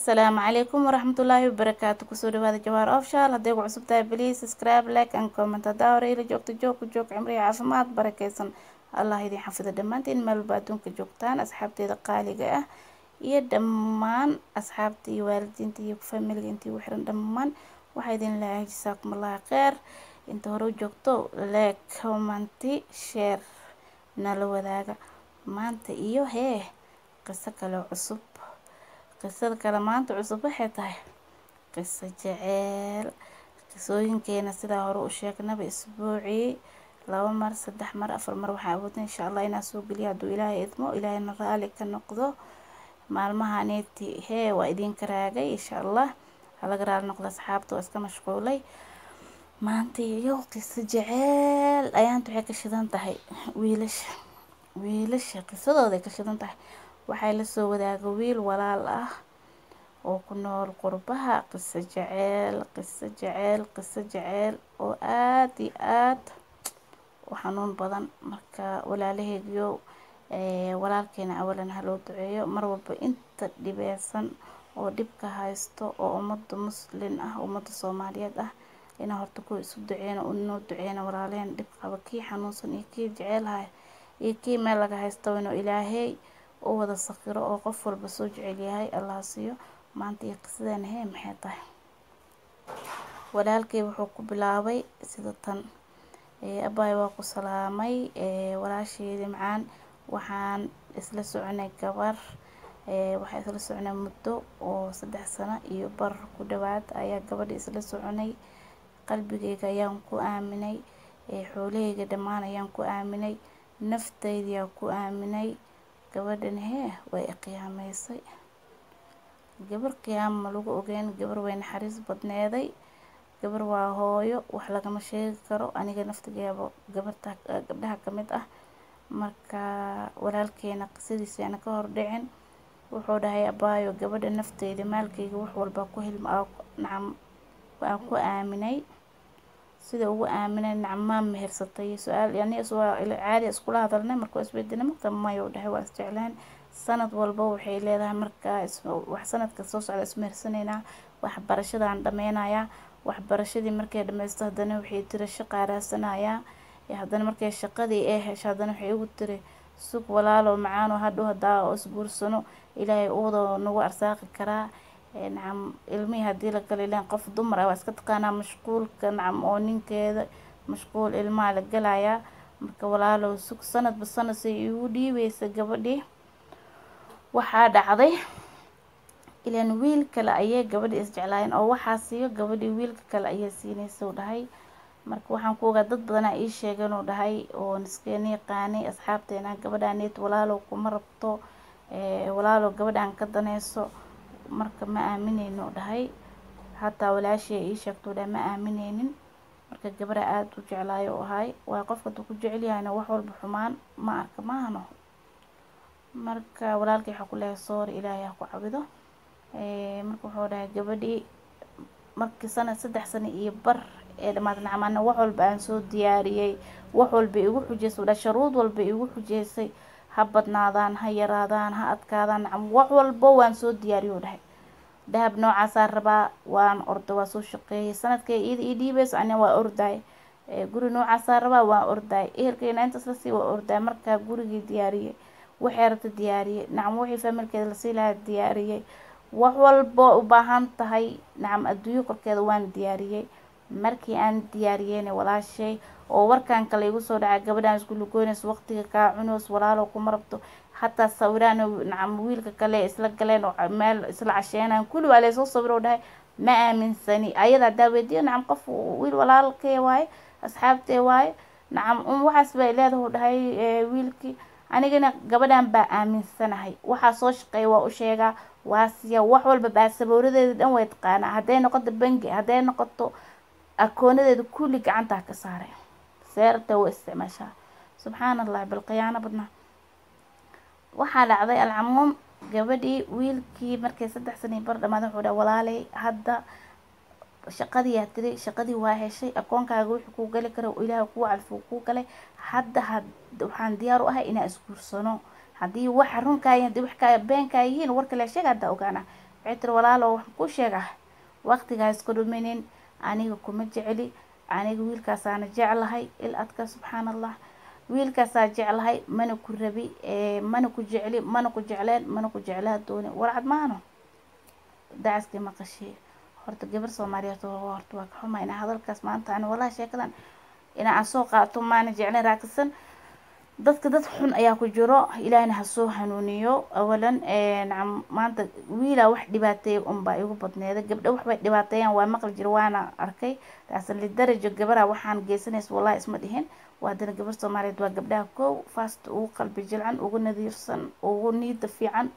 Asalaamu calaykum waraxmatullaahi wabarakaatu. Kusoo dhawaada Jawaar Official. Hadday ku cusub tahay, please subscribe, like and comment. Haddaa hore ila joogto, joog ku joog, cimriga caafimaad barakeysan Allah idin xafido dhammaantiin meel walba adduunka joogtaan, asxaabteeda qaaliga ah iyo dhammaan asxaabta iyo waalidiinta iyo familiga intii ugu xiran dhammaan, waxaa idin leeyahay jasaakum Allah kheyr. Inta hore u joogto, like, comment, share nala wadaaga. Maanta iyo hee qiso kale cusub. Qisada kale maanta cusub waxay tahay qiso jeceel. Qisooyinkeena sidaa hore u sheegnaba, isbuucii 2 mar, 3 mar, 4 mar waxaan awoodna insha Allah inaan soo geliyo, hadduu Ilaahay idmo, Ilaahayna raali ka noqdo. Maalmahaneeti hee waa idinka raagay, insha Allah halaga raali noqdo asxaabta, waa iska mashquulay. Maanta iyo qiso jeceel ayaanta waxay ka shidan tahay wiilasha. Wiilasha qisadooday ka shidan tahay. Waxay lasoo wadaaga wiil walaal ah oo ku nool qurbaha qiso jeceel, qiso jeceel, qiso jeceel oo aada iyo aada u xanuun badan. Marka walaalaheygiyo, walaalkeena awalan haloo duceeyo mar walba inta dhibeysan oo dhibka haysto oo ummadda Muslin ah, ummadda Soomaaliyeed ah, inaa horta kuwa isu duceyno, inoo duceyno walaalehen dhib qaba, kii xanuunsan iyo kii jecelhayo iyo kii meel laga haysto, inuu Ilaahay u wada sakiro oo qof walba soo jecel yahay Allah siiyo. Maanta iyo qisadeena hee maxay tahay? Walaalkay wuxuu ku bilaabay sida tan: "Abaay, waa ku salaamay, walaasheedii macaan. Waxaan isla soconay gabar, waxaan isla soconay muddo oo 3 sano iyo bar ku dhawaad ayaa gabadha isla soconay. Qalbigeyga ayaan ku aaminay, xoolaheyga dhammaan ayaan ku aaminay, nafteyda ku aaminay. Gabadhan hee way i qiyaameysay. Gabar qiyaamo ma lagu ogeyn. Gabar way naxariis badneeday. Gabar waa hooyo, wax lagama sheegi karo. Aniga naftigeeba gabarta gabdhaha kamid ah." Marka walaalkeena qisadiisa ana ka hor dhicin, wuxuu dhahay: "Abaayo, gabadha nafteyda, maalkeyga, wax walba ku hilma, nacam, waan ku aaminay. Sida ugu aaminay, nacam, maa mehersatay?" Su-aal yani caadi iskula hadalnay. Marka waa isweydiinay. Marka mayo dhahay, waa isjeclaan. Sanad walba waxay leedahay markaa wax sanadka soo socda ismehersanaynaa, waxbarashadaan dhameynayaa. Waxbarashadii markay dhameysto, haddana waxay tiri shaqaa raadsanayaa. Haddana markay shaqadii ay hesho, haddana waxay igu tiri sug walaalo macaano, hadhow hadaa oo isguursano Ilaahay uwada nagu arsaaqi karaa. Nacam, ilmihii haddii la galo, ilaan qof dumar ah waa iska taqaanaa mashquulka, nacam, oo ninkeeda mashquul, ilmaha la galayaa. Marka walaalow sug." Sanadba sanad say igu dhiibeysa gabadhii, waxaa dhacday ilaan wiil kale ayay gabadhii isjeclaayeen oo waxaa siiyo gabadhii wiilka kale ayay siinaysa, uu dhahay. Marka waxaan ku ogaa dad badanaa ii sheegeen, uu dhahay, oo niskeena yaqaanay asxaabteena, gabadhaneet walaalow kuma rabto, walaalow gabadhaan ka daneyso. Marka ma aamineyno, uu dhahay. Hataa walaashey ii sheegto, dhahay, ma aamineynin. Marka gabadha aada u jeclaayo u ahay, waayo qofka hadduu ku jecel yahayna wax walba xumaan ma arka maahano. Marka walaalkay waxaa ku leeyahay sorry, Ilaahay ha ku cabido. Marka wuxuu dhahay gabadhii markii sanad, 3 sano iyo bar ee dhamaatay, nacam, ana wax walba aan soo diyaariyey, wax walba igu xujeysay, dha sharuud walba igu xujeysay, ha badnaadaan, ha yaraadaan, ha adkaadaan, nacam, wax walbo waan soo diyaariyey, uu dhahay. Dahab noocaasaa rabaa, waan orda, waa soo shaqeeyay. Sanadkay iyada ii dhiibeyso, ani waa ordaay. Guri noocaasaa rabaa, waan ordaay. Ehelkeyna intaas lasii, waa ordaay. Markaa gurigii diyaariyey, waxay rabta diyaariyey, nacam, wixii familkeeda lasii lahaa diyaariyey, wax walbo u baahan tahay, nacam, adduunyo korkeeda waan diyaariyey. Markii aan diyaariyeyna, walaashay, oo warkan kale igu soo dhacay, gabadhaan isku lugoynayso, waqtiga kaa cunoos, walaalow kuma rabto. Hataa sawiraan, nacam, wiilka kale isla galeen oo meel isla casheenaan, kulli waa laysoo sawiro, dhahay. Ma aaminsani ayada. Haddaa weydiiyo, nacam, qof wiil walaalkee waaye, asxaabtee waaye, nacam, un waxaas bay leedahay, dhahay wiilkii. Anigana gabadhan baa aaminsanahay. Waxaa soo shaqeeya waa u sheegaa, waa siya wax walba, baasabooradeeda dhan way taqaanaa, hadday noqoto bangi, hadday noqoto akoonadeeda, kulli gacantaa ka saaray, seerta waa isticmaashaa. Subxaan Allah, bal khiyaano badnaa. Waxaa dhacday alcamuum, gabadhii wiilkii markay 3 sano bar dhamaadeen, wuxuu dhahay: "Walaalay, hadda shaqadii yaa tiri, shaqadii waa heshay, akoonkaaga wixii kuu gali kara Ilaah kuu calfi kuu galay. Hadda waxaan diyaar u ahay inaan isguursano. Haddii wax runkaa, haddii wax kaa beenkaa yihiin, warka la sheega hadda ogaana." Waxay tiri, walaalo, wax kuu sheegaa, waqtigaa isku dhuminin, aniga kuma jecli, aniga wiilkaasaana jeclahay. Il adka, subxaan Allah, wiilkaasaa jeclahay, mana ku rabi, mana ku jecli, mana ku jecleen, mana ku jeclaa dooni. Warcad maano dacaskii maqashii. Horta gabar Soomaaliyeed oo horta waa ka xumaa inaa hadalkaas maanta ani walahi sheekadan inaa aan soo qaato maana jecleen, raaksan dadka dad xun ayaa ku jiro. Ilaahna ha soo hanuuniyo. Awalan, nacam, maanta wiilaa wax dhibaateeya unbaa igu badneeda. Gabdho waxbay dhibaateeyaan waa maqli jira, waana arkay, laakiin lidarajo gabaraa waxaan geysanaysa wallahi isma dhihin. Waa haddana gabar Soomaaliyeed, waa gabdhaha kow fast ugu qalbi jilcan, ugu nadiifsan, ugu niida fiican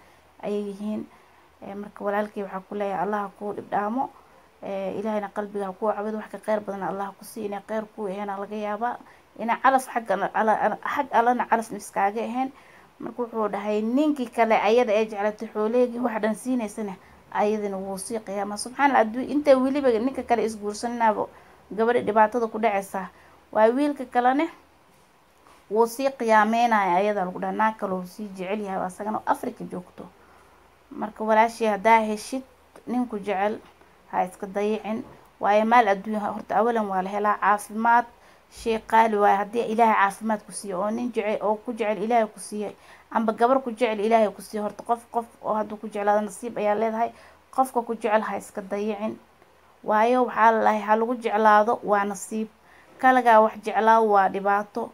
ayay yihiin. Marka walaalkay waxaa ku leeyahay, Allaha kuu dhibdhaamo, Ilaahayna qalbiga ha kuu cabido, wax ka kheyr badan Allah ku sii. Inay kheyr kuu ahayn laga yaabaa, inay calaf xagga xag Allana calaf iskaaga ahayn. Marka wuxuu dhahay ninkii kale ayada ee jeclatay xooleegii wax dhan siinaysana ayadana wuu sii qiyaama. Subxaan Allah, aduu intay weliba ninka kale isguursaninaaba gabadha dhibaatada ku dhacaysaa waa wiilka kalene wuu sii qiyaameynaya ayada lagu dhaha, naag kale wuu sii jecel yahay asagana Africa joogto. Marka walaashii, haddaa heshid ninku jecel ha iska dayicin, waayo maal adduunya horta awalan waa la helaa, caafimaad shay qaali waayo. Haddii Ilaahay caafimaad ku siiyo oo nin jecel oo ku jecel Ilaahay ku siiyay, amba gabar ku jecel Ilaahay ku siiyo, horta qof oo hadduu ku jeclaado nasiib ayaa leedahay. Qofka ku jecel ha iska dayicin, waayo waxaa lalahay ha lagu jeclaado waa nasiib, kalagaa wax jeclaa waa dhibaato.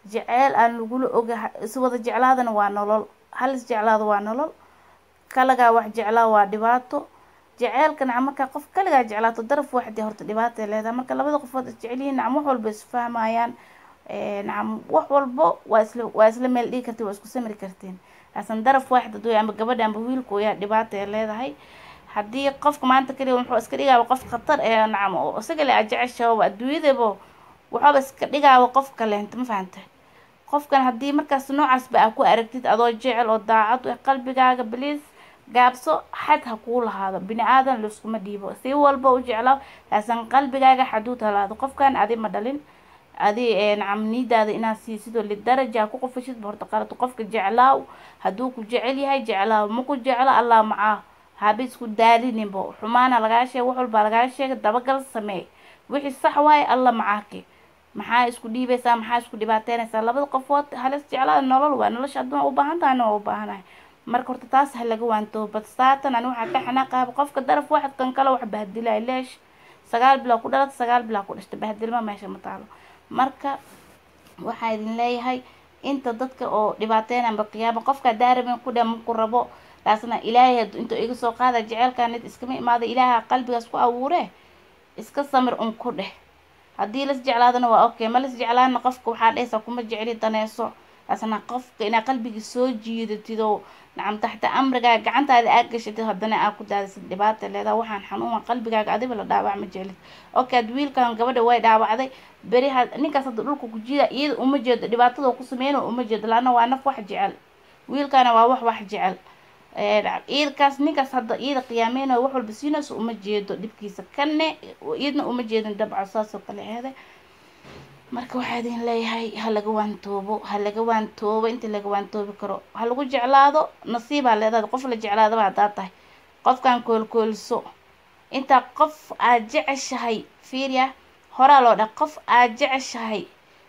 Jeceyl aan lagula oga is wada jeclaadana waa nolol, hal is jeclaado waa nolol, kalagaa wax jeclaa waa dhibaato. Jaceylka, nacam, markaa qof kaligaa jeclaato daraf waxdii horta dhibaatay leedahay. Marka labada qofood is jecelyihiin, nacam, wax walba isfahmayaan, nacam, wax walbo waa isla meel dhigi kartiin, waa isku samri kartiin. Laakiin daraf waaxid haduu amba gabadha amba wiilku yaa, dhibaatay leedahay. Haddii qofka maanta kaliya wuxuu iska dhigaaba qof khatar ee, nacam, oo isaga le aad jeceshaaba, adduunyadaba waxaaba iska dhigaaba qof kaleento, ma fahantay? Qofkan haddii markaas noocaasba aa ku aragtid adoo jecel oo daacad u qalbigaaga, please gaabso, xad ha kuu lahaado. Bini aadan laiskuma dhiibo, si walba u jeclaa, laakiin qalbigaaga xaduud ha lahaado. Qofkan adi ma dhalin, adi, nacam, niidaada inaad siisidoo lidaraja ku qofashid horta qalad. Qofka jeclaaw, hadduu ku jecel yahay jeclaaw, ma ku jeclo Allah macaa, haba isku daalininbo. Xumaana lagaa sheega, wax walbaa lagaa sheega, dabagal sameey, wixii sax waaye Allah macaaki. Maxaa isku dhiibaysaa? Maxaa isku dhibaateynaysaa? Labada qofood halis jeclaada, nolol waa nolosha adduun u baahan tahayna waa u baahanahay. Marka horta taas ha laga waantoobo. Badsaatan ani waxaa ka xanaaqaaba qofka daraf waxad kan kale wax bahdilay. Leesh 9 bilaa ku dhalata, 9 bilaa ku dhashta, bahdilma meesha ma taalo. Marka waxaa idin leeyahay, inta dadka oo dhibaateynanba qiyaama, qofka daarabin ku dhe maku rabo, taasna Ilaahay intuu iga soo qaada jeceelkan nid iskama imaada, Ilaaha qalbigaas ku abuure, iska samir un ku dheh. Haddii las jeclaadana waa okay, ma las jeclaana qofka waxaa dhehaysaa kuma jecli, daneeso. Taasna qofka inaa qalbiga soo jiidatid oo, nacam, taxta amrigaaga gacantaada aad gashatid, haddana aa ku daadisid, dhibaata leedaha. Waxaan xanuuna qalbigaaga adiba la dhaawac ma jeclid. Okay, ad wiilkan gabadha way dhaawacday, beri ha ninkaas hadda dhulka ku jiida, iyada uma jeedo dhibaatada ku sameyno, uma jeedo, laanna waa naf wax jecel, wiilkana waa wax jecel. Iyadkaas ninkaas hadda iyada qiyaameynayo wax walba siinayso uma jeedo dhibkiisa, kanne iyadna uma jeedin dabco, saas oo kale aheeday. Marka waxaa idin leeyahay, ha laga waantoobo, ha laga waantoobo inta laga waantoobi karo. Ha lagu jeclaado, nasiibaa leedahay. Qof la jeclaadaba haddaa tahay, qofkan koolkoolso intaa qof aad jeceshahay. Fiiriya, horaa loo dhaha, qof aad jeceshahay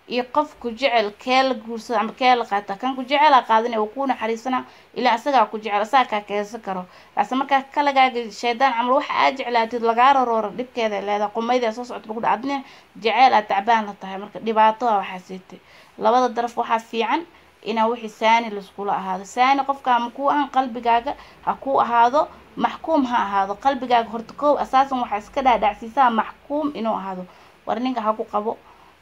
iyo qof ku jecel kee la guursada ama kee la qaata? Kan ku jecelaa qaadanaya, wuu kuu naxariisana, ilaa isagaa ku jecel, isagaa kaa keensan karo. Laase markaa kalagaaga shaydaan camal waxa aad jeclaatid lagaa rorooro, dhibkeeda leedahay, qumaydaa soo socota lagu dha, adna jeceel aad tacbaan la tahay. Marka dhibaato ah waxaa siitay labada daraf. Waxaa fiican inaa wixii saani laiskula ahaado. Saani qofka ma kuu ahan, qalbigaaga ha kuu ahaado, maxkuum ha ahaado qalbigaaga. Horta koow asaasan waxaa iska dhaadhacsiisaa maxkuum inuu ahaado. War ninka ha ku qabo,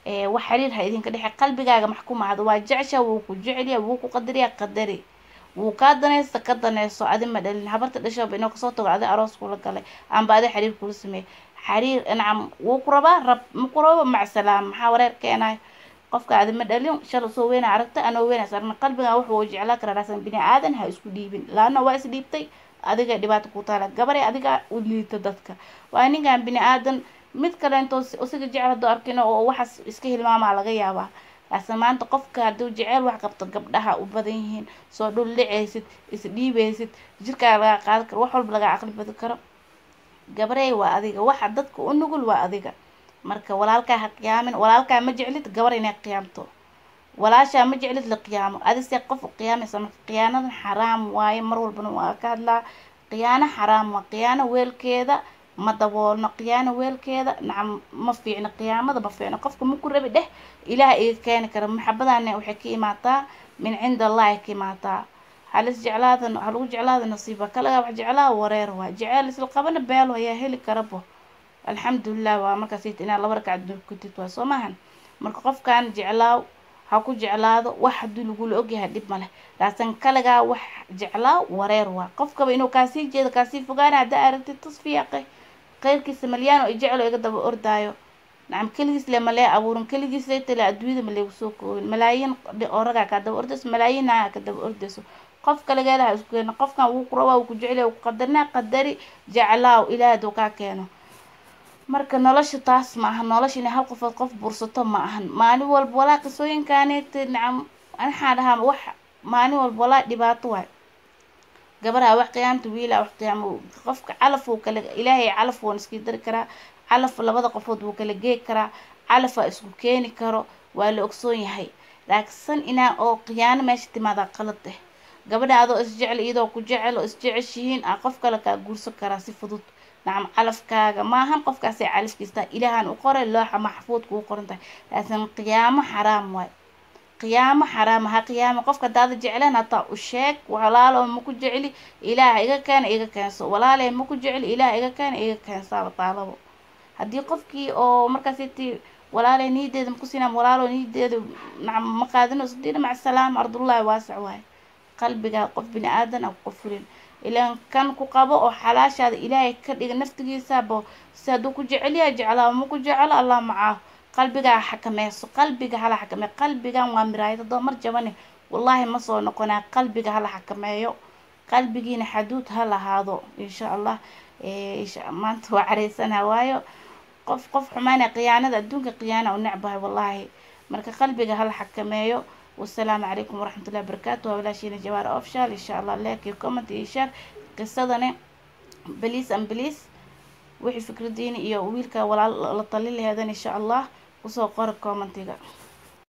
wax xiriir ha idinka dhexe, qalbigaaga maxkuum ahaado. Waa jecesha, wuu ku jecelyahay, wuu ku qadariyaa, qadari. Wuu kaa danaysta, ka danayso. Adi ma dhalin, habarta dhashaba inuu kasoo tago adi aroos kula galay amba adi xiriir kula sameeyey xiriir, nacam, wuu ku rabaa rab, ma ku rabo macsalaam. Maxaa wareer keenayo? Qofka adi ma dhalin, shala soo weyna aragta anoo weyna sarna, qalbiga wax wuu jeclaa karaa. Raasan bini aadan ha isku dhiibin, laana waa is dhiibtay, adiga dhibaato ku taala, gabare adiga u liita dadka. Waa ninkan bini aadan mid kaleento isaga jecel hadduu arkino oo waxaas iska hilmaamaa laga yaabaa. Laakiin maanta qofka hadduu jeceyl wax qabto, gabdhaha u badan yihiin, soo dhuldhacaysid, isdhiibaysid, jirkaa lagaa qaadan karo, wax walba lagaa aqli badi karo. Gabarey, waa adiga waxa dadka u nugul, waa adiga. Marka walaalkaa ha qiyaamin. Walaalkaa ma jeclid gabar inay qiyaamto, walaashaa ma jeclid la qiyaamo, adise qof u qiyaamaysa. Marka khiyaanadan xaraam waaye, mar walbana waa ka hadlaa. Khiyaano xaraam waa, khiyaano weelkeeda ma daboolno, khiyaano weelkeeda nacam ma fiicno, qiyaamada ma fiicno. Qofka maku rabi dheh, Ilaah iga keeni kara. Maxabadana waxay ka imaataa min cinda Allahi, ka imaataa. Halis jeclaada, ha lagu jeclaada, nasiiba kalagaa wax jeclaa. Wareer waa jeceel isla qabana, beelo ayaa heli karabo. Alxamdulilah, waa markaas inaad 2 ragcad dukatid waa soo maahan. Marka qofkan jeclaaw, ha ku jeclaado. Wax haddii lagula ogyahay dhib maleh, laakiin kaligaa wax jeclaaw, wareer waa. Qofkaba inuu kaasii jeedo, kaasii fogaana haddaa aragtid, tusfiyaaqe khayrkiisa malyaan oo ijecelo iga daba ordaayo. Nacam, keligiis le malee abuurin, keligiis le tale adduunyada ma leegu soo koobin. Malaayiin oo ragaa kaa daba ordayso, malaayiin naagaa ka daba ordayso. Qof kaligeeda ha isku keeno. Qofkan wuu ku rabaa, wuu ku jecel yahay, wuu ku qadarnaa, qadari, jeclaaw, Ilaah hadduu kaa keeno. Marka nolosha taas ma aha. Nolosha inay hal qofood qof bursato ma ahan. Maalin walba walaa qisooyinkaanit, nacam, waxaan dhahaa wax maalin walba walaa dhibaato waay. Gabadha wax qiyaamta, wiila wax qiyaamo. Qofka calaf wuu kala, Ilaahay calaf wuuna iska dari karaa. Calaf labada qofood wuu kala geegi karaa, calafaa isku keeni karo, waa la ogsoon yahay. Laakiin inaa oo khiyaano meesha timaadaa qalad eh. Gabadha adoo isjecel, iyadoo ku jecel oo isjeceshihiin, aa qof kale kaa guursan karaa si fudud. Nacam, calafkaaga maahan, qofkaasay calafkiisa Ilaahan u qoray, looxa maxfuud kugu qoran tahay. Laakiin qiyaamo xaraam waay, qiyaamo xaraam ha qiyaamo. Qofka hadaada jecleen hataa u sheeg: walaalo, maku jecli, Ilaah iga keena, iga keenso. Walaaley, maku jecli, Ilaah iga keena, iga keensaaba taalabo. Haddii qofkii oo markaasiti walaaley niyadeeda maku siinaa, walaalo niyadeeda nacam ma qaadino, isdiina maca salaama, ardullahi waasic waay. Qalbiga qof bini aadan a ku qofulin, ilaan kan ku qabo oo xalaashaada Ilaahay ka dhiga naftigiisaba si hadduu ku jecel yahay jeclaa, ma ku jecelo, Allah macaaho. Qalbigaa xakameyso, qalbiga hala xakameeyo. Qalbigan waa miraayad, haddoo mar jabane wallaahi ma soo noqonaa. Qalbiga hala xakameeyo, qalbigiina xaduud ha lahaado, insha Allah. Maanta waa careysana, waayo qof qof xumaana, khiyaanada adduunka khiyaana u necbahay wallaahi. Marka qalbiga hala xakameeyo. Wasalaamu calaykum waraxmatullahi wabarakaatu. Waa walaashiina Jawaar Official. Insha Allah like iyo comment iyo share qisadani, please and please. Wixii fikradiina iyo wiilka walaal la talin laheedan, insha Allah kusoo qora commentiga.